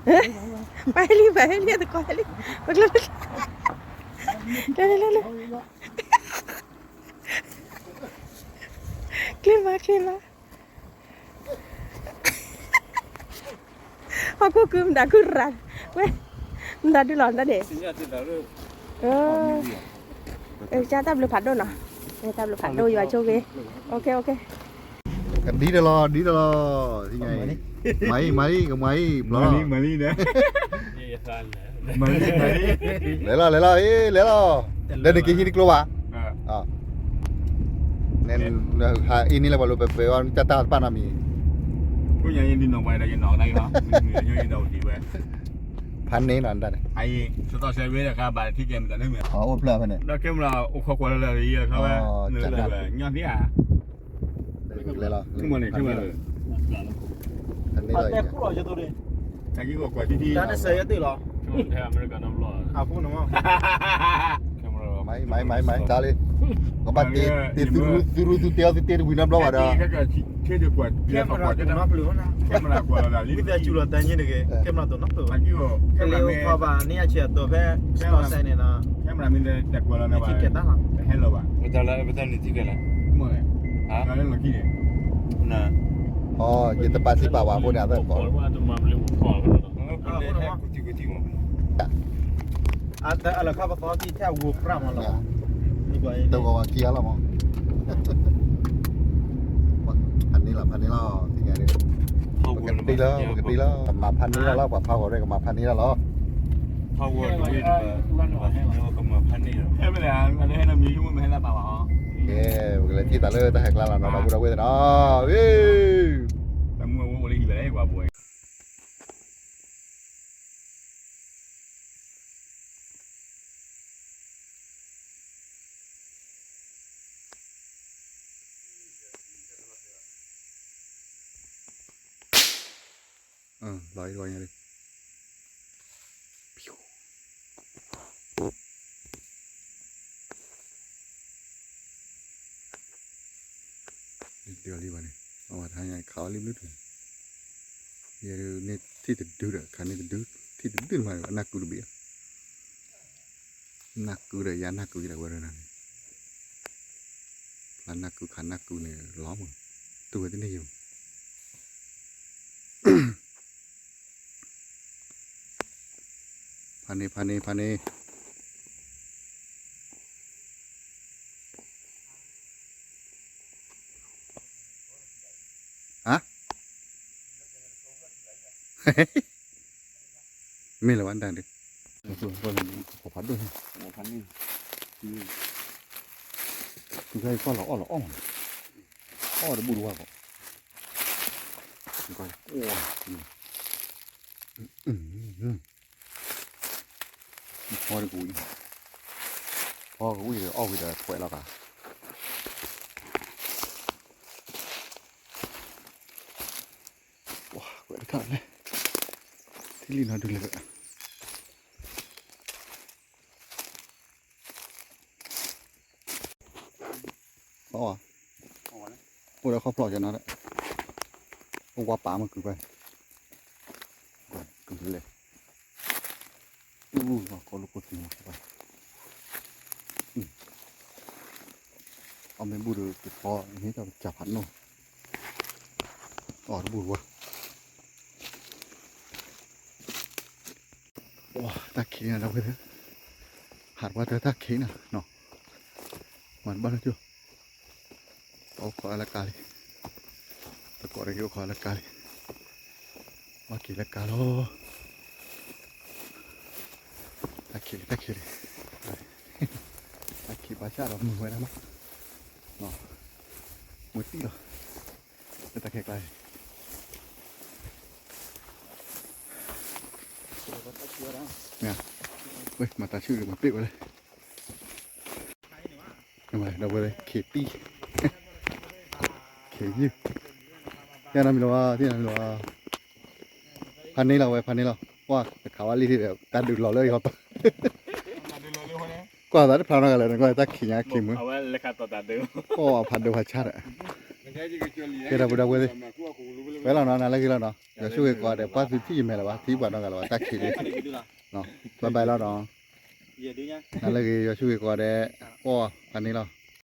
ပှၤဟဲလံ ပှၤဟဲလံ တကိးဟဲလံ, ပကျိ, လဲၤလဲၤလဲၤလဲၤ, ချ့မးချ့မး, ဟီၣ်ခိၣ်ခုမတၤခုရၤ, ဝဲ, မတၤဒုလီၤတၢ်န့ၣ်, ကၢ်တၢ်ဘျုးဖးဒိၣ်နီၤ, တၢ်ဘျုးဖးဒိၣ် ယွၤဆိၣ်ဂ့ၤ, ကဒံတလီၤ ဒံတလီၤ, မၤအံၤ မၤအံၤ ကမၤအံၤ ဘျီ, လဲၤလီၤ လဲၤလီၤ အ့ လဲၤလီၤ, ဒီးနက့ၤဟံးတကျိဘၣ်, ဟံးန့ၢ်လၢပှၤလိၤပှဲၤပှဲၤအီၤ တၢ်တၢ်တပာ်နီတမံၤ, ဖးန့ၢ်နီၤတၢ်န့ၣ်, အိၣ်ဖျၢၣ်ဖဲန့ၣ်, ဒီးကဲမလီၤ အိၣ်ခိးကွၢ်လၢလၢ်လၢ် ယဲခါဝဲ, လဲၤလီၤ, ဖးန့ၢ်လီၤ, တၢ်က့ၤကီၢ်ကွၢ်ထံထံ, တၢ်န့ၣ်စၢၤယဲၢ်တ့ၢ်လီၤ, အဃိနမ့ၢ်, မၤအံၤ မၤအံၤ မၤအံၤ တၢ်လံ, ကဘၣ်တ့ သုရူသုတ့အီၤ သုတ့တဝံၤနီတဘျီဘၣ်ဒီး, ကဲမလီၤ, ဝံသးစူၤလီၤတၢ်ညါတဂ့ၤ, ကဲမလီၤတိၢ်နီတပၢၢ်ဘၣ်, ကလံၤအိၣ်ခီဘၣ်န့ၢ်အဆဲးအတီၤဖဲ, စတီၢ်စဲန့ၣ်နီၤ, ထံကဲတၢ်လီၤ, ပတၢ်န့ၣ်ထံကဲလီၤ, ယတပာ်စံးပာ်ဝဲအဃိန့ၣ် အသကိး, အလၢခါပသီထံထဲအဝိပြၣ်မးလီၤ, တဂီၤဝဲခံဂၤလီၤမး, ဖးန့ၢ်လီၤ ဖးန့ၢ်လီၤ, ပကတ့လီၤ ပကတ့လီၤ, ကမၤဖးန့ၢ်လီၤလီၤ, ပှၤဖးဂီၤရဲၣ် ကမၤဖးန့ၢ်လီၤလီၤ, ကဲ ပကလဲၤထံၣ်သးလၢတၢ်ဟဲကျါလီၤနီၤ ဒီပုၢ်ဒီဝဲၢ်သ့ၣ်နီၤ, လီၤအံၤလီၤညါလံ, တလံဘၣ်န့ၣ်, အဝဲတဟါညါခးအီၤလံဘျုးတ, ယဲန့ၢ်ထံၣ်တဒုဒီး ခးန့ၢ်တဒု, ထံၣ်တဒုမးဒီး အနၢ်ကုတဘ့ၣ်, နၢ်ကုဒီးယၤနၢ်ကုယၤဒီးဝဲဒၣ်န့ၣ်, ဖျါနၢ်ကုခးနၢ်ကုန့ၣ်လီၤမး, တူၢ်ဝဲတန့ၢ်ယိာ် ဖးန့ၢ် ဖးန့ၢ် ဖးန့ၢ်, ဟါ, မ့ၢ်လၢၤဝဲတၢ်ဒုး, ဖးဒိၣ်, ဖးန့ၢ်, ကွၢ်လီၤအီၣ်လီၤအီၣ်မး, အီၣ်တဘူၣ်တဝါဘၣ်, ကွၢ်, ဖီတကဝံၤ, ဖီကဝံၤဒီးအီၣ်ဝံၤဒီးထွဲလီၤဂာ်, ကွဲးတခါလဲၣ်, ထံၣ်လံနီၤဒုးလဲၣ်, အိၣ်ဒီးခီၣ်ဖျီၣ်ကနီၤ, အိၣ်ဝါပာ်မ့ၢ်ကုၢ်ပှဲၤ, ကုၢ်လဲၣ်, အူကီၢ်လိၣ်ကိၢ်သံမ့ၢ်, အီၣ်မ့ၢ်ဘူၣ်ဒီးကဖီန့ၣ် တၢ်ကစၢ်ဖးနီၣ်, အီၣ်တဘူၣ်တဝါ တၢ်ခံးနၤဒီပုၢ်ဝဲၢ်, ဟးတပှၢ်တၢ်တၢ်ခံးနၤနီၤ, မၤတဘၣ်နီၢ်ကၠိ, ပအိၣ်ခိးလၢကါလံ, သကိးတဂ့ၤအိၣ်ခိးလၢကါလံ, ဘၣ်က့ၤလၢကါလီၤ, တၢ်ခံးလံ တၢ်ခံးလံ, တၢ်ခံးဘၣ်ဆၣ်ဒီးမုာ်ဝဲဒၣ်လီၤ, မုာ်တံၢ်လီၤ, လၢတၢ်ခဲကျါအံၤ မၤတၢ်ဆူၣ်ဒီးမၤပ့ၢ်ဝဲလဲၣ်, ဒီပုၢ်ဝဲၢ် ခံးတံၢ်, ခံးယုၢ်, သ့ၣ်နီၣ်မံၤလီၤ, သ့ၣ်နီၣ်မံၤလီၤ, ဖးန့ၢ်လီၤဝဲ ဖးန့ၢ်လီၤ, ပှၢ်တခးဝဲလံဒီး တၢ်ဒုးလီၤလၢယဟီၣ်ပၢၢ်, ကွၢ်သးတဖျါနီတဂၤလၢၤ နကွၢ်တၢ်ခံးညါခံးမုၢ်, ပှၢ်ဖးဒိၣ်ဖးဆါဒီး, ကဲဒီပုၢ်ဒီဝဲၢ်သ့ၣ်, ဝဲလီၤနီၤ နၤလၢဂ့ၤလီၤနီၤ ယွၤဆိၣ်ဂ့ၤကိးဂၤဒဲး ပှၤသုထံၣ်ယမဲာ်လၢၤဘၣ် ထံၣ်ပှၤနီတဂၤလၢၤဘၣ် တၢ်ခံးလံ, bye bye လီၤနီၤ, နၤလၢဂ့ၤ ယွၤဆိၣ်ဂ့ၤကိးဂၤဒဲး, အီၣ်ဖးန့ၣ်လီၤ.